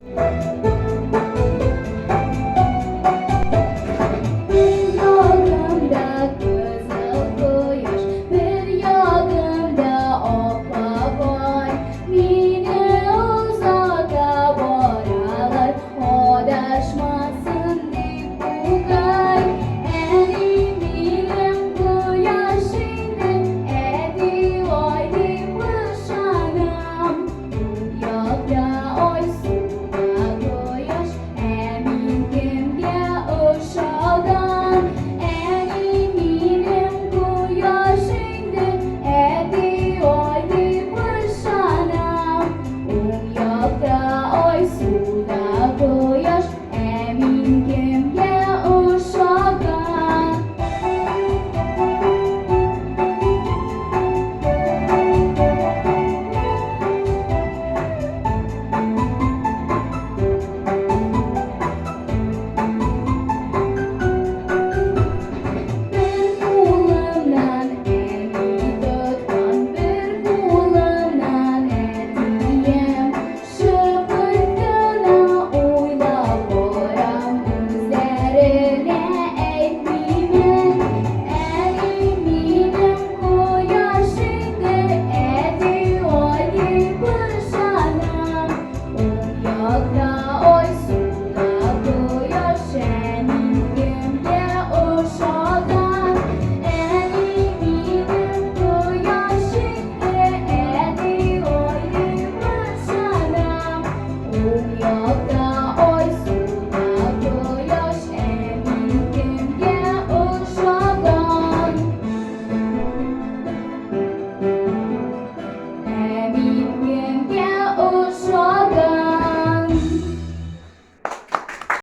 Бер ягымда кызыл кояш, бер ягымда ак бабай. Мине озата баралар, адашмасын дип күкәй. Әни минем кояш инде, әти ай дип ышанам. Уң якта ай, сулда кояш, ә мин кемгә ошаган? Әни минем кояш инде, әти ай дип ышанам. Уң якта ай, сулда кояш, ә мин кемгә ошаган? Бер кулымнан әни тоткан, бер кулымнан әтием. Шыпырт кына уйлап барам, үзләренә әйтмимен. Әни минем кояш инде, әти ай дип ышанам. Уң якта ай, сулда кояш, ә мин кемгә ошаган? Әни минем кояш инде, әти ай дип ышанам. Уң якта